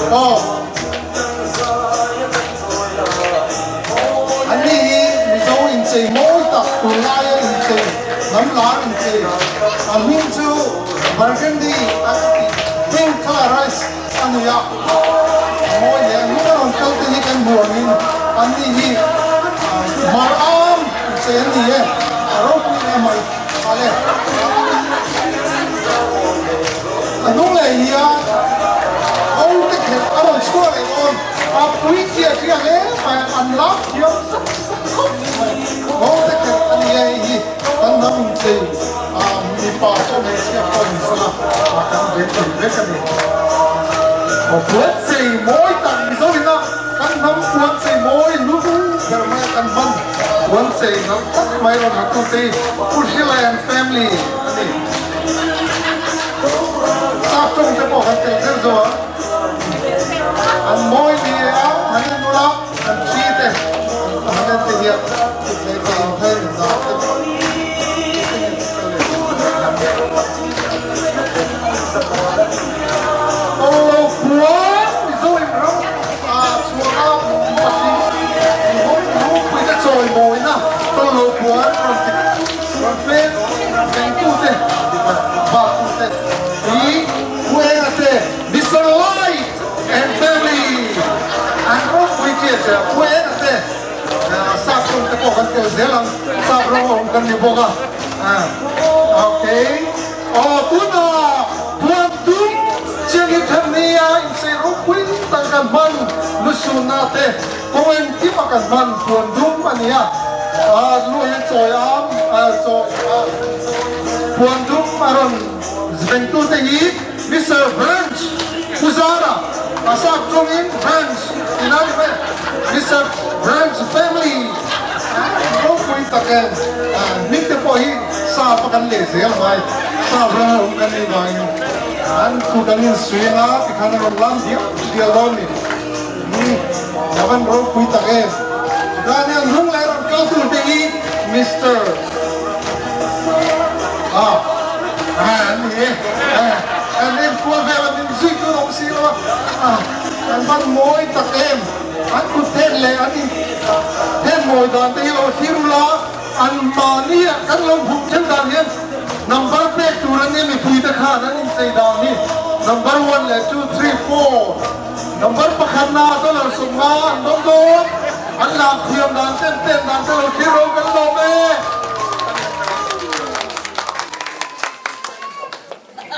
Aw. Anni hi Mizo inchei mawi tak tunlaia inchei hnam lar inchei a hming chu Burgundy a tih pink colour rice a ni a, a mawi leh a hnung a rawn kal te hi kan hmu angin anni hi mar am inchei an ni e, a ropui hle mai ale. A hnung leh hian Aute khelh a rawn chhuah leh dawn a, pui chiah chiah hle mai a, an lak thiam zak zak khawp mai. Aute khelh a ni e, hei hi kan hnam inchei a, mipa pawh hmeichhia pawh ni sela kan veng thei vek a ni. Aw puan chei mawi tak Mizo ina kan hnam puan chei mawi lu ber mai a kan hman puan chei nalh tak mai rawn ha tute hi Pu Hrilai and family a ni. Sap tawng te pawh kan tel zeuh zeuh a, an mawi ni e a, han en ula an thi te han en te hian kut leh ke in phei in dah te Tawllo khuan Mizo in ram chhuah a patling ropui te chawimawina tawllo khuan rawn ti Rawn fen vengtute baktute hi Puenga te Mister Light and family an ropui chiah chiah Puenga te sap rawng te pawh kan tel zel ang sap rawng a awm kan ni bawk a okay aw tunah puan tum chiang hi then nia insei ropui tak kan hman lusunna te Kawng engkim a kan hman puan dum a ni a, lu hian chawi am chawi a puan dum a rawn vengtute hi Mister Branch Puzara a sap tawngin Branch tina ni mai Mister Branch family ropui tak em hming te pawh hi sap a kan leh zel mai sap ram a awm kan nih vangin an kut an insuih anga tikhan a rawn lam dial dial dawn ni. Ka van ropui tak em. Daniel hnung leh rawn kal tur te hi Mister Ah an ni e an enkual vel a min zui tur awm si lo a an van mawi tak em an kut then leh an in then mawi dan te hi lo thlir ula an mahni ah kan lo hmuh theuh dan hian number pek tur an nia mipui te khan an inchei dan hi number one leh two three four Number pakhatna dollar 50 an dawng dawn. An lam thiam dan ten pen dan te lo thlir ro kan lawm e.